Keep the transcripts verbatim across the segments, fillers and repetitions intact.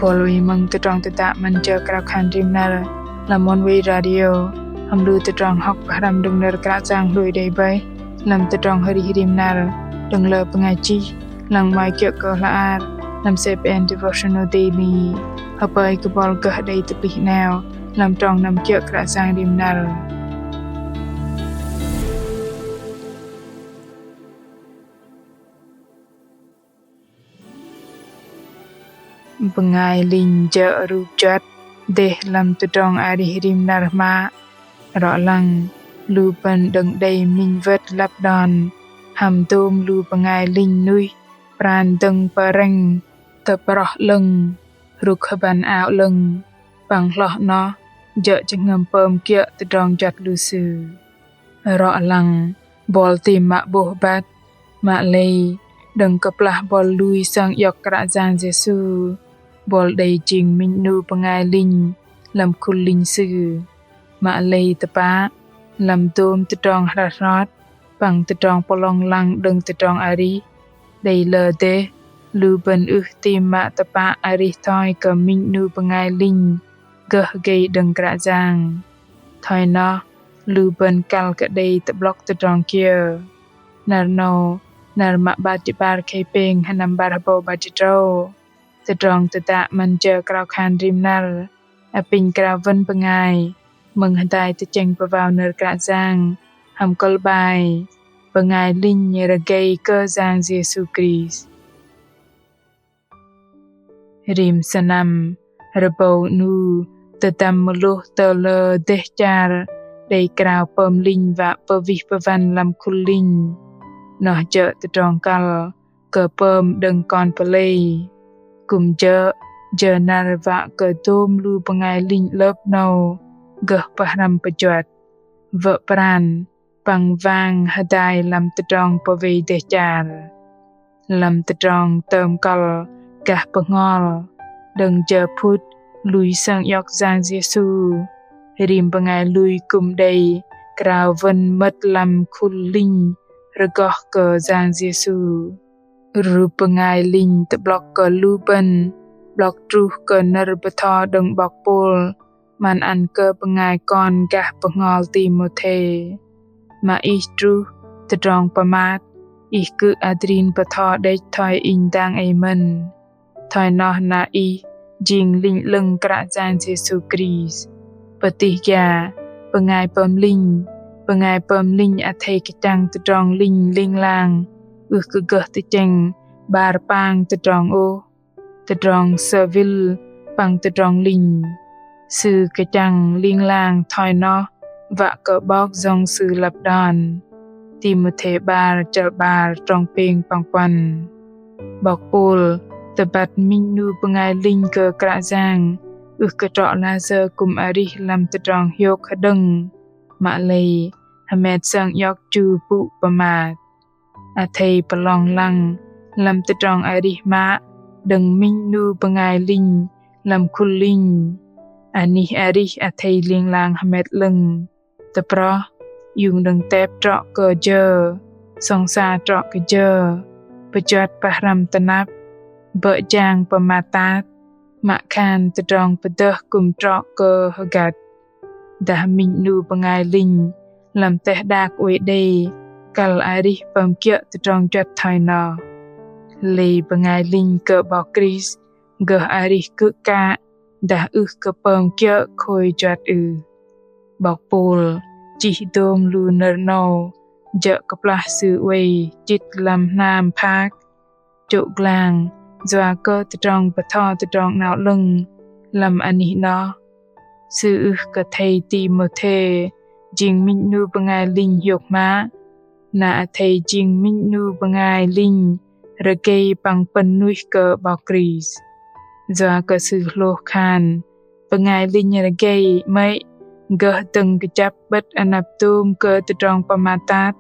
Bol wei mơ̆ng tơdrong tơdă 'Măn Jơ Krao Khan Rim Năr lăm Oneway Radio, hăm lu tơdrong hŏk pơhrăm đơ̆ng nơ̆r Kră Yang hlôi đei bơih lăm tơdrong arih rim năr đơ̆ng lơ bơngai chih, lăng 'mơ̆i kiơ̆ kơ hla ar lăm CBN Devotional Daily. Hơpơi kơ bol gơh đei tơplih 'nao lăm trong năm kiơ̆ Kră Yang rim năr. Bơngai linh jơ̆ rup juăt dêh lăm tơdrong arih rim năr hmă. Rŏ lăng lu bơ̆n đơ̆ng đei minh wơ̆t lăp đon hăm dôm lu bơngai linh nuih pran dơ̆ng pơrĕng, tơproh 'lơ̆ng, hrŭk hơbăn ao 'lơ̆ng, păng hloh 'noh jơ̆ jơhngơ̆m pơm kiơ̆ tơdrong juăt lu sư. Rŏ lăng bol tam mă 'bôh băt, mă lei đơ̆ng kơplah bol lui sơng iŏk Kră Yang Yêsu, bol đei jing minh 'nu bơngai linh lăm khul linh Sư. Mă lei tơpă lăm dôm tơdrong hrăt hrot păng tơdrong pơlong lăng đơ̆ng tơdrong arih, đei lơ dêh lu bơ̆n ưh tam mă tơpă arih thoi kơ minh 'nu bơngai linh gơh gei đơ̆ng Kră Yang. Thoi noh lu bơ̆n kăl kơ đei tơ'blŏk tơdrong kiơ. Năr 'nâu, năr mă 'bar jĭt 'bar khei pêng, sơnăm 'bar hơbâu 'bar jĭt tơdrâu, tơdrong tơdă 'Măn Jơ Krao Khan Rim Năr apinh krao wơ̆n bơngai mơ̆ng hơdai tơchĕng pơwao nơ̆r Kră Yang hăm kơ̆l 'bai: Bơngai linh rơgei kơ Yang Yêsu Krist. Rim sơnăm, rơbâu 'nu tơdăm mơlôh tơ lơ dêh char đei krao pơm linh wă pơwih pơwăn lăm khul linh. Noh jơ̆ tơdrong kăl kơ pơm đơ̆ng kon pơlei. Kư̆m jơ̆ jơ năr wă kơ dôm lu bơngai linh 'lơ̆p 'nâu gơh pơhrăm pơjuăt, wơ̆ pran păng wang hơdai lăm tơdrong pơwei dêh char. Lăm tơdrong tơm kăl gah bơhngol, đơ̆ng jơ phŭt lui sơng iŏk Yang Yêsu, rim bơngai lui kư̆m đei krao wơ̆n mơ̆t lăm khul linh rơgoh kơ Yang Yêsu. Rup bơngai linh tơ'blŏk kơ lu bơ̆n 'blŏk truh kơ nơ̆r bơtho đơ̆ng 'bok Pôl 'măn ăn kơ bơngai kon gah bơhngol Timôthê: Mă ih truh tơdrong pơmat, ih kư̆m adrin bơtho đĕch thoi inh dang ei mơ̆n. Thoi noh na ih jing linh 'lơ̆ng Kră Yang Yêsu Krist. Pơtih gia, bơngai pơm linh, bơngai pơm linh athei kơchăng tơdrong linh ling lang ưh kơ gơh tơchĕng 'bar pang tơdrong ôh, tơdrong sơwĭl păng tơdrong linh. Sư kơchăng ling lang thoi noh wă kơ 'Bok Yŏng sư lăp đon. Timôthê 'bar chăl 'bar trong pêng păng puăn. 'Bok Pôl tơbăt minh 'nu bơngai linh kơ Kră Yang ưh kơ trŏ layơ kư̆m arih lăm tơdrong hiôk hơđơ̆ng, mă lei hơmet sơng iŏk chu pŭ pơmat. Athei pơlong lăng lăm tơdrong arih mă đơ̆ng minh 'nu bơngai linh lăm khul linh. Anih arih athei ling lang hơmet 'lơ̆ng, tơproh, iung đơ̆ng tep trŏ kơ jơ, sŏng sa trŏ kơ jơ, pơjuăt pơhrăm tơnap, bơ̆ jang pơmat tat, mă khan tơdrong pơdơh kư̆m trŏ kơ hơgăt. Dah minh 'nu bơngai linh lăm teh đak oei đei kăl arih pơm kiơ̆ tơdrong juăt thoi noh. Lei bơngai linh kơ 'Bok Krist gơh arih kư̆ kă dah ưh kơ pơm kiơ̆ khôi juăt ưh. 'Bok Pôl chih dôm lu nơ̆r 'nâu jơ̆ kơplah sư oei chĭt lăm hnam phak, chô̆ glang yua kơ tơdrong bơtho Tơdrong 'Nao 'Lơ̆ng lăm anih noh. Sư ưh kơ athei Timôthê jing minh 'nu bơngai linh hiôk hmă, na athei jing minh 'nu bơngai linh rơgei păng pơ̆n nuih kơ 'Bok Krist. Yua kơ sư hlôh khan bơngai linh rơgei 'mơ̆i gơh dơ̆ng kơjăp 'bơ̆t anăp dôm kơ tơdrong pơmat tat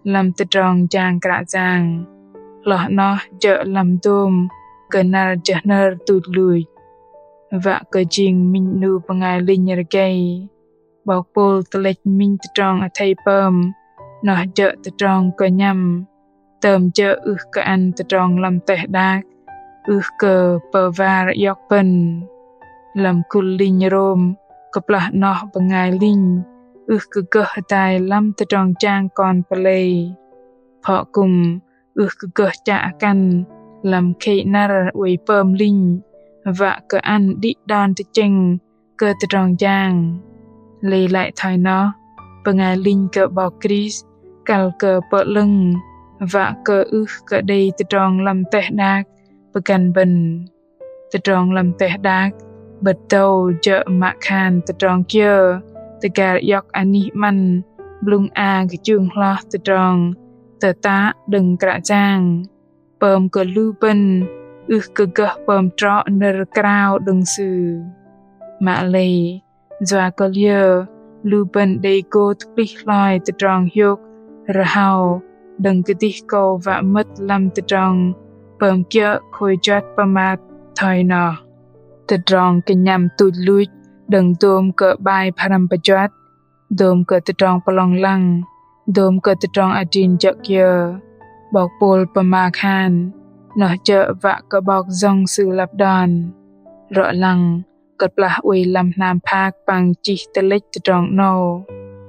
lăm tơdrong jang Kră Yang. Hloh noh jơ̆ lăm dôm kơ năr jơ hnơr tuch luch. Wă kơ jing minh 'nu bơngai linh rơgei, 'Bok Pôl tơlĕch minh tơdrong athei pơm, noh jơ̆ tơdrong kơnhăm, tơm jơ̆ ưh kơ ăn tơdrong lăm teh đak ưh kơ pơwar iŏk bơ̆n. Lăm khul linh Rôm kơplah noh bơngai linh ưh kơ gơh hơdai lăm tơdrong jang kon pơlei. Phŏ kư̆m ưh kơ gơh chă akăn lăm khei năr oei pơm linh wă kơ ăn đĭ đon tơchĕng kơ tơdrong jang. Lei lăi thoi noh, bơngai linh kơ 'Bok Krist kăl kơ pơ'lơ̆ng wă kơ ưh kơ đei tơdrong lăm teh đak pơgăn bơ̆n. Tơdrong lăm teh đak 'bơ̆t dâu jơ̆ mă khan tơdrong kiơ tơgar iŏk anih 'măn blŭng a kơjung hloh tơdrong tơtă đơ̆ng Kră Yang pơm kơ lu bơ̆n ưh kơ gơh pơm trŏ nơ̆r krao đơ̆ng Sư. Mă lei, yua kơ liơ lu bơ̆n đei gô tơplih hloi tơdrong hiôk rơhao đơ̆ng kơdih kâu wă mơ̆t lăm tơdrong pơm kiơ̆ khôi juăt pơmat thoi noh. Tơdrong kơnhăm tuch luch đơ̆ng dôm kơ 'bai pơhrăm pơjuăt, dôm kơ tơdrong pơlong lăng, dôm kơ tơdrong adrin jơ̆ kiơ. 'Bok Pôl pơma khan, noh jơ̆ wă kơ 'bok yŏng Sư lăp đon. Rŏ lăng, kơplah oei lăm hnam phak păng chih tơlĕch tơdrong 'nâu,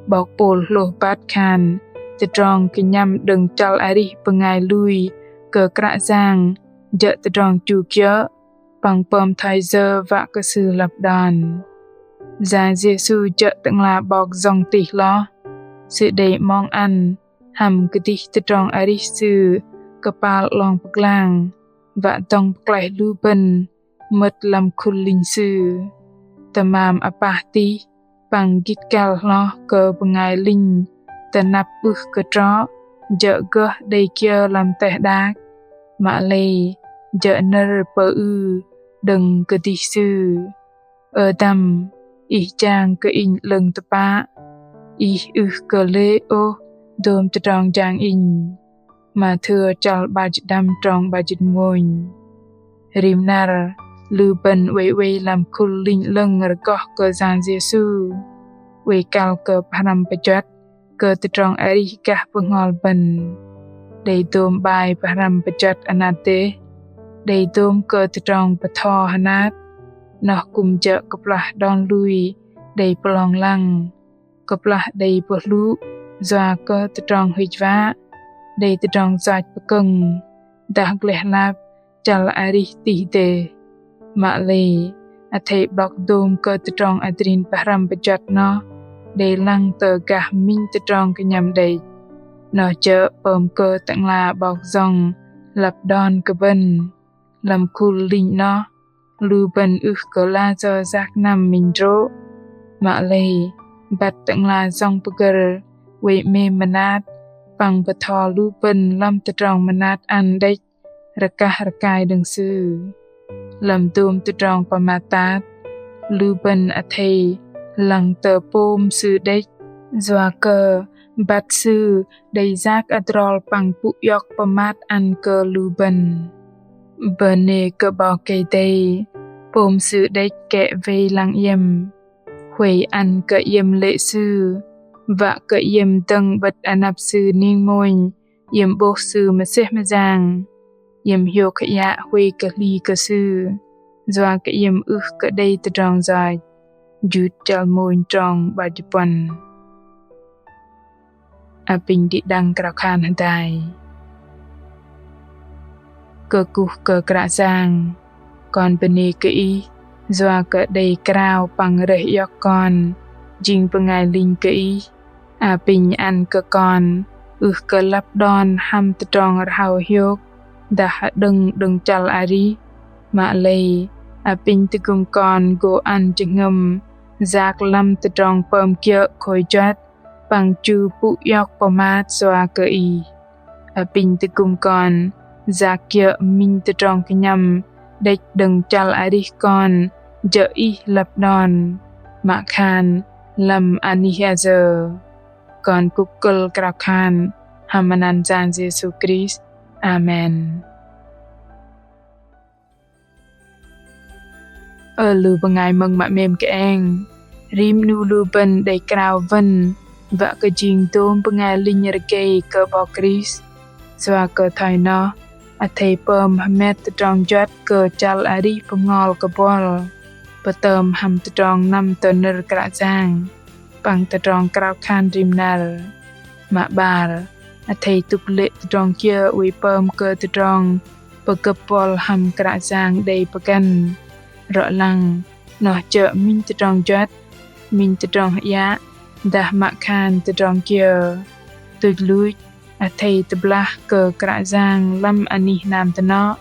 'Bok Pôl hlôh băt khan, tơdrong kơnhăm đơ̆ng chăl arih bơngai lui kơ Kră Yang jơ̆ tơdrong chu kiơ̆, păng pơm thoi yơ wă kơ Sư lăp đon. Yang Yêsu jơ̆ Tơ'ngla 'Bok yŏng tih hloh. Sư đei 'mŏng ăn hăm kơdih tơdrong arih Sư kơpal 'long pơglang, wă dŏng pơklaih lu bơ̆n mơ̆t lăm khul linh Sư. Tơmam apah tih păng gĭt kăl hloh kơ bơngai linh tơnăp ưh kơ trŏ jơ̆ gơh đei kiơ lăm teh đak, mă lei jơ̆ nơ̆r pơư đơ̆ng kơdih Sư. Ơ Dăm, Ih jang kơ Inh 'lơ̆ng tơpă, Ih ưh kơ lê̆ ôh dôm tơdrong jang Inh. Mathêu chăl 'bar jĭt đăm trong 'bar jĭt mônh. Rim năr, lu bơ̆n oei oei lăm khul linh 'lơ̆ng rơgoh kơ Yang Yêsu, oei kăl kơ pơhrăm pơjuăt kơ tơdrong arih gah bơhngol bơ̆n. Đei dôm 'bai pơhrăm pơjuăt anat dêh, đei dôm kơ tơdrong bơtho hơnat, noh kư̆m jơ̆ kơplah đon lui đei pơlong lăng, kơplah đei pơhlŭ yua kơ tơdrong hưch wă, đei tơdrong yoch pơkơ̆ng, dah gleh lap chăl arih tih dêh. Mă lei, athei 'blŏk dôm kơ tơdrong adrin pơhrăm pơjuăt noh đei lăng tơ gah minh tơdrong kơnhăm đĕch. Noh jơ̆ pơm kơ Tơ'ngla 'Bok yŏng lăp đon kơ bơ̆n. Lăm khul linh noh, lu bơ̆n ưh kơ la yơ yak năm minh hơdrô̆. Mă lei, băt Tơ'ngla yŏng pơgơ̆r oei 'mêm mơnat păng bơtho lu bơ̆n lăm tơdrong mơnat ăn đĕch rơkah rơkai đơ̆ng Sư. Lăm dôm tơdrong pơmat tat, lu bơ̆n athei lăng tơ pôm Sư đĕch, yua kơ băt Sư đei yak adrol păng pŭ iŏk pơmat ăn kơ lu bơ̆n. Bơnê kơ 'Bok Kei-Dei, pôm Sư đĕch kĕ wei lăng iĕm, huay ăn kơ iĕm lê̆ Sư, wă kơ iĕm dơ̆ng 'bơ̆t anăp Sư ning mônh, iĕm 'bôh Sư mơsêh mơyang, iĕm hiôk hơiă huay kơ hli kơ Sư, yua kơ iĕm ưh kơ đei tơdrong yoch. Jut chăl mônh trong 'bar jĭt puăn. Apinh đĭ đăng krao khan hơdai. Kơkuh kơ Kră Yang, kon bơnê kơ Ih, yua kơ đei krao păng rơih iŏk kon jing bơngai linh kơ Ih. Apinh ăn kơ kon ưh kơ lăp đon hăm tơdrong rơhao hiôk dah hơđơ̆ng đơ̆ng chăl arih. Mă lei, apinh tơgŭm kon gô ăn jơhngơ̆m yak lăm tơdrong pơm kiơ̆ khôi juăt păng chu pŭ iŏk pơmat yua kơ Ih. Apinh tơgŭm kon yak kiơ̆ minh tơdrong kơnhăm đĕch đơ̆ng chăl arih kon jơ̆ Ih lăp đon, mă khan lăm anih ayơ. Kon kŭk kơ̆l krao khan hăm anăn Yang Yêsu Krist. Amen. Ơ lu bơngai mơ̆ng mă 'mêm kơeng, rim 'nu lu bơ̆n đei krao wơ̆n wă kơ jing dôm bơngai linh rơgei kơ 'Bok Krist. Yua kơ thoi noh, Athei pơm hơmet tơdrong juăt kơ chăl arih bơhngol kơ buăl, pơtơm hăm tơdrong năm tơ nơ̆r Kră Yang păng tơdrong krao khan rim năr. Mă 'bar, athei tŭk lê̆ tơdrong kiơ oei pơm kơ tơdrong pơgơ̆p buăl hăm Kră Yang đei pơgăn. Rŏ lăng, noh jơ̆ minh tơdrong juăt, minh tơdrong hơiă, dah mă khan tơdrong kiơ. Tuch luch, athei tơblah kơ Kră Yang lăm anih hnam tơnŏ,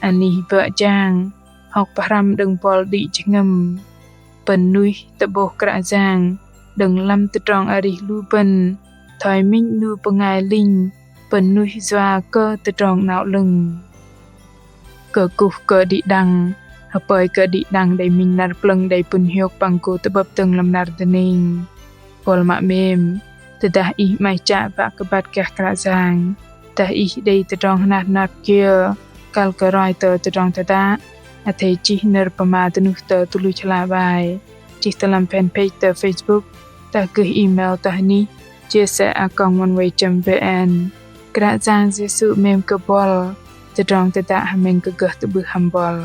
anih bơ̆ jang, hŏk pơhrăm đơ̆ng buăl đĭ jơhngơ̆m. Pơ̆n nuih tơ'bôh Kră Yang đơ̆ng lăm tơdrong arih lu bơ̆n, thoi minh 'nu bơngai linh pơ̆n nuih yua kơ tơdrong 'Nao 'Lơ̆ng. Kơkuh kơ đĭ đăng, hơpơi kơ đĭ đăng đei minh năr plơ̆ng đei pŭn hiôk păng gô tơ'bơ̆p dơ̆ng lăm năr dơning. Buăl mă 'mêm, tơdah ih 'maih chă wă kơ băt gah Kră Yang, dah ih đei tơdrong hnat hnat kiơ kăl kơ roi tơ tơdrong tơdă, athei chih nơ̆r pơma dơnuh tơ tơluch hla bơar, chih tơ lăm fanpage tơ Facebook, dah gơh email tơ anih chia sẻ a còng oneway chấm vn. Kră Yang Yêsu 'mêm kơ buăl. Tơdrong tơdă hơmĕng kơ gơh tơ'bưh hăm buăl.